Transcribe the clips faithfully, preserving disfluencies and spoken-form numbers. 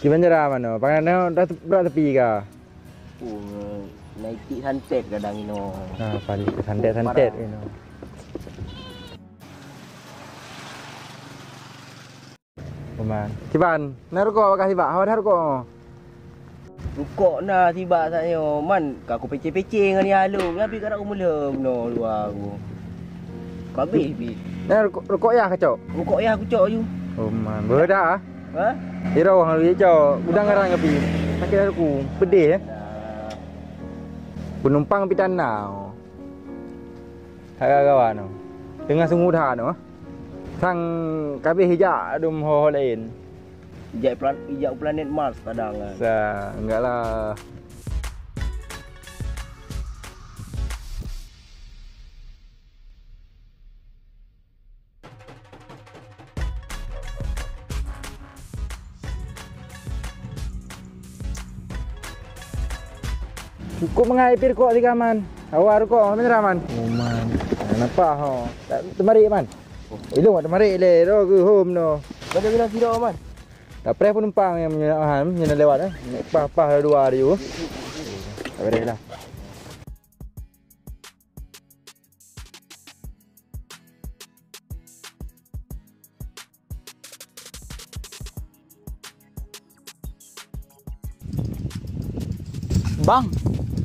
Di Banjarah manoe? Pangan nyoe dah te-, brat tepi ka? Oh, naik tik santet kadang inoe. Ha, paling santet-santet inoe. Kuman. Siban, na rukok bak kah sibak? Hawa that rukok? Rukok na sibak saat nyoe, man ka kupecé-pecé ngon Yah lom, tapi karap kumeuleueng nyoe luwa ku. Kabeh bit. Na rukok, rukok Yah kacok? Rukok Yah kucok ju. Oh man, beuda ah. Ha? Ira wang lui cok, udang ngarang api. Sakit aku, pedih eh. Nah. Penumpang pih tan na. Haga gawa nyoe. Teungoh sungut that nyoe. Sang kabeh ijak dum ho-ho laén. Ijak plan-, ijak u planet Mars kadang kan. Sa, enggak lah. Cukup mangat ipie rukok siga man. Hawa rukok, man, man. Oh, man. Nah, nampak, ho. Tak teumarik, man. Ilong tak teumarik lé, dah ke home noh. Pada bilang sidok, man. Tak preh penumpang nyang meunyoe han, nyan lewat, eh. Nek pah-pah dua hari tu. Tak preh lah. Bang,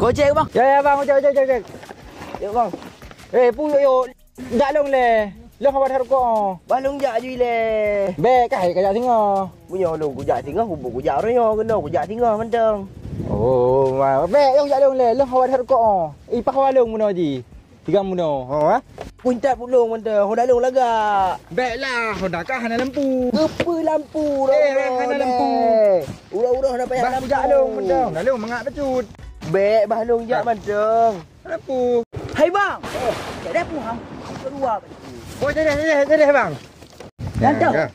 Gojek, Bang. Ya, ya, Bang, ojek, ojek, ojek, ojek. Yuk, Bang. Eh, pu, yuk, yuk. Jak lôn lé. Lôn hawa that rukok. Bah lôn jak ju lé. Bèk, kah ka jak singoh. Meunyoe lôn kujak singoh, kubu kujak uroe nyoe keunoe, kujak singoh mantong. Oh, ma-, bèk, lôn jak lôn lé. Lôn hawa that rukok. Ih, pah hawa lôn meunoe jih. Tiga munoe, ho, ha? Puncat pulong mantong, Honda lôn lagak. Bèk lah, Honda kah hana lampu. Geupeu lampu, eh, hana lampu. Uroe-uroe hana payah lampu. Bah kujak lôn mantong, Honda lôn mangat bacut. Bèk, bah lôn jak mantong. Hana lampu. Hai bang. Oh. Cak dah puhang. Keluar. Oh, jadi, jadi, jadi, bang. Mantong. Ya, ya.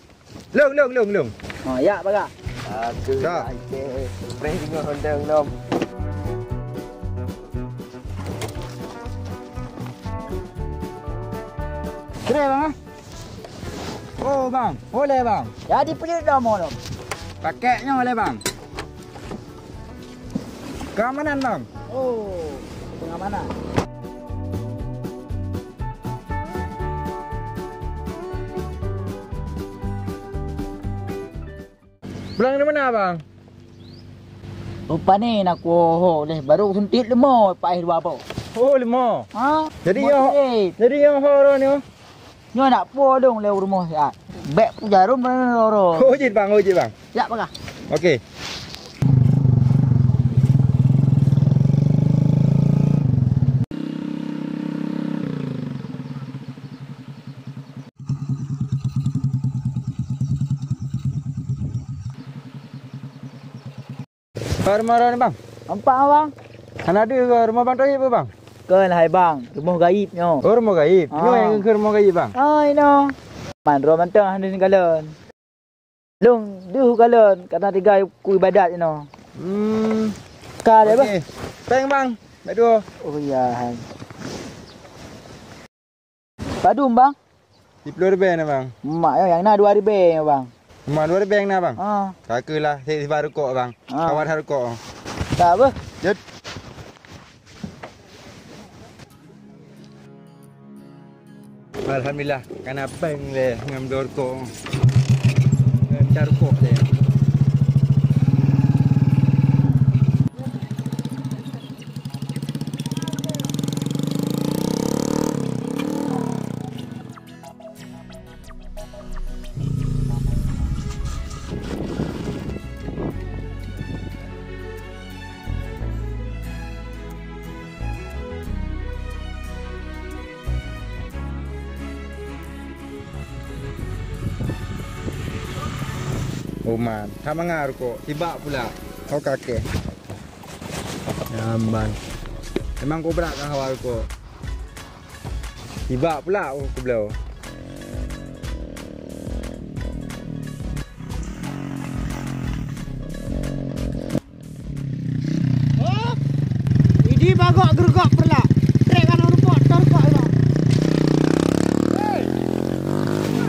Lông, lông, lông, lông. Ha, yak, paga. Aku dah. Preh tengok honteng lom. Kira, bang, ah? Oh, bang. Boleh, bang. Jadi pelit dah mau lom. Paketnya oleh, bang. Keamanan, bang. Oh, pengamanan. Pulang dari mana, bang? Rupanya nak kuoh leh baru suntik lemo paih dua boh. Oh, lemo. Ha? Jadi nyoe, jadi nyoe ho ro nyoe. Nyoe nak pulang lé u rumoh siat. Bèk pujarum roro. Oh, jeuet, bang, oh, jeuet, bang. Siap, bang. Oke. Bang, rumoh droeneuh, bang? Nampak, bang. Hana deuh ke rumoh bang Toib, bang? Kon hai bang, rumoh gaib nyoe. Oh, rumoh gaib. Ah. Nyoe nyang keu rumoh gaib, bang? Ah, inoe. Man, droe mantong hana sikalon. Lôn deuh kalon, karena tinggai ku ibadat inoe. Hmm. Ka deh, bang. Oke. Pèng, bang. Bak dua. Oh, iya, hai. Padum, bang? Siplôh ribèe na, bang. Mak, ya, nyang na dua ribèe, bang. Mak, dua ribèe na, bang. Ah. Ka keuh lah, sibak rukok, bang. Ah. Kawat rukok. Tak apa. Jeuet. Alhamdulillah, ka na pèng lé ngon bloe rukok. Ngon ca rukok lé. Uman, that mangat rukok, sibak pula. Ho kakèe. Nyaman. Memang kobra ka hawa rukok. Sibak pula, oh, keubloe. Oh, idi bagok geurugok peurlak. Trek ka na rukok, teu rukok inoe. Hei!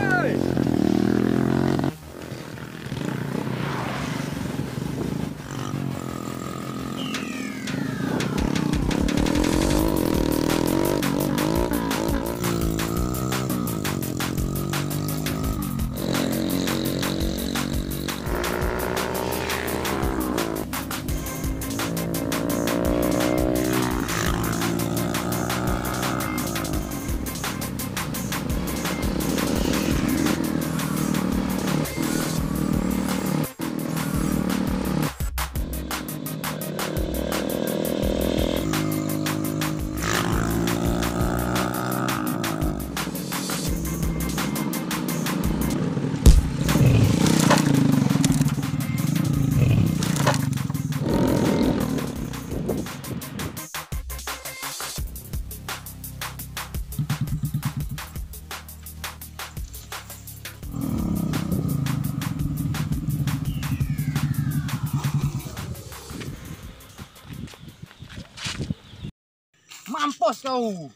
Hei! Mampus kau.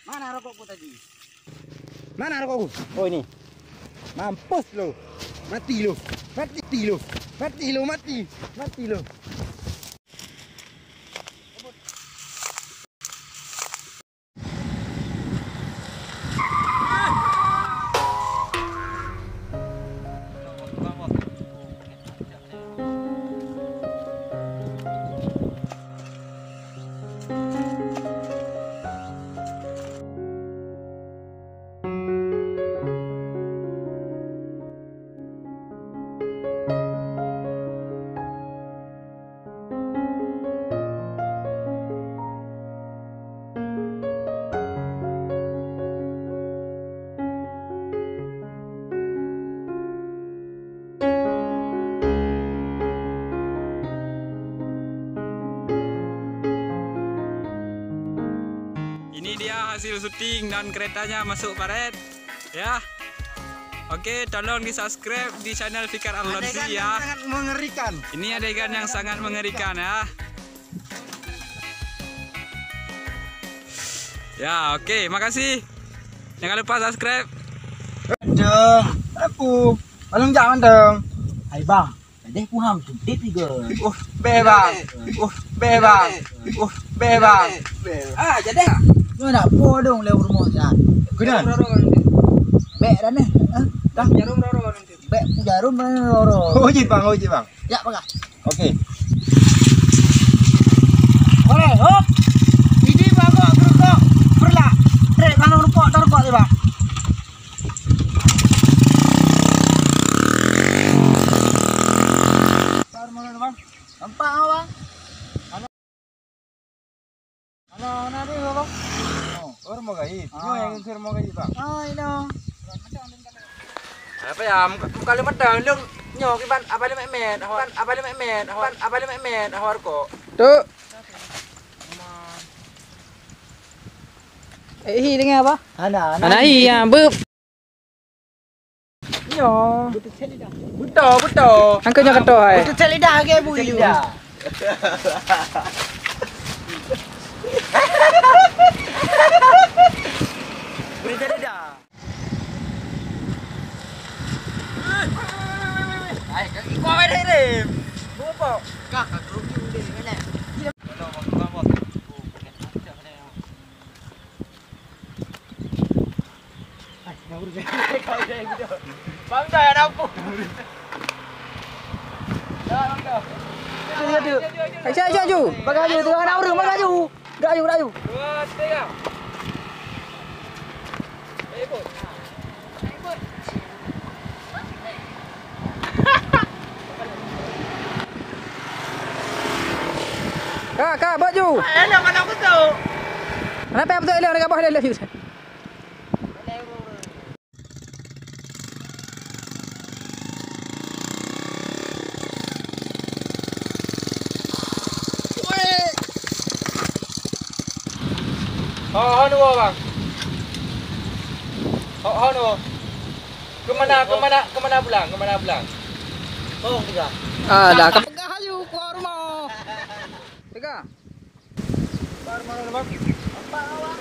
Mana rokokku tadi? Mana rokokku? Oh, ini. Mampus lo. Mati lo. Mati lo. Mati lo, mati. Mati lo. Ini dia hasil syuting dan keretanya masuk paret. Ya. Oke, tolong di-subscribe di channel Fikar Arlonsi ya. Adegan yang sangat mengerikan. Ini adegan yang sangat mengerikan ya. Ya, oke, makasih. Jangan lupa subscribe. Dong, aku. Malam jangan dong. Hai bang. Gadeh puhang sempit tiga. Uh, bebang. Uh, bebang. Uh, bebang. Ah, jadi ah. Nyoe nak po dong lé rumoh nyan. Keunan. Bèk dah neh. Eh, dah. Jarum roro nanti. Bèk jarum roro. Oh, jih bang, oh, jih bang. Ya, pakai. Oke. Boleh, hop. Ini bagok gerukok berlak. Trek kalau rukok, tak rukok tiba. Nampak awak? Ana, ana deh, Bang. Oh, oh, rumah gaib. Ah. Nyoe nyang keu rumah gaib, Bang. Ah, ino. Apa ya? Muka, muka lima tahun lu nyoe kiban apa lima met? Hawan apa lima met? Hawan apa lima met? Hawar kok. Tu. Eh, hi dengan apa? Ana, ana. Ana hi ya, beup. Nyoe. Beutôi, beutôi. Angkat nyoe kata hai. Beutôi lidah ke bu. Beutôi lidah. Hai, kaki kau ada rem. Bopok. Kak, kak, kau ni boleh mana? Bang Dai ada apa? Ayo, ayo, ayo. Bang Aju, tengah nak urus, Bang Aju. Dah, ayo, dah, ayo. Dua, tiga. Ka, ka, baju. Eh, dah malam betul. Kenapa yang betul elok dekat bawah dia lagi? Ho, ho, dua orang. Ho, ho, dua. Kemana, kemana, kemana pulang? Kemana pulang? Tolong tiga. Ah, dah. Pegang ayu keluar rumah. Pegang. Keluar rumah, rumah. Nampak awak?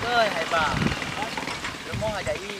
Oi, hai bang. Lemoh aja i.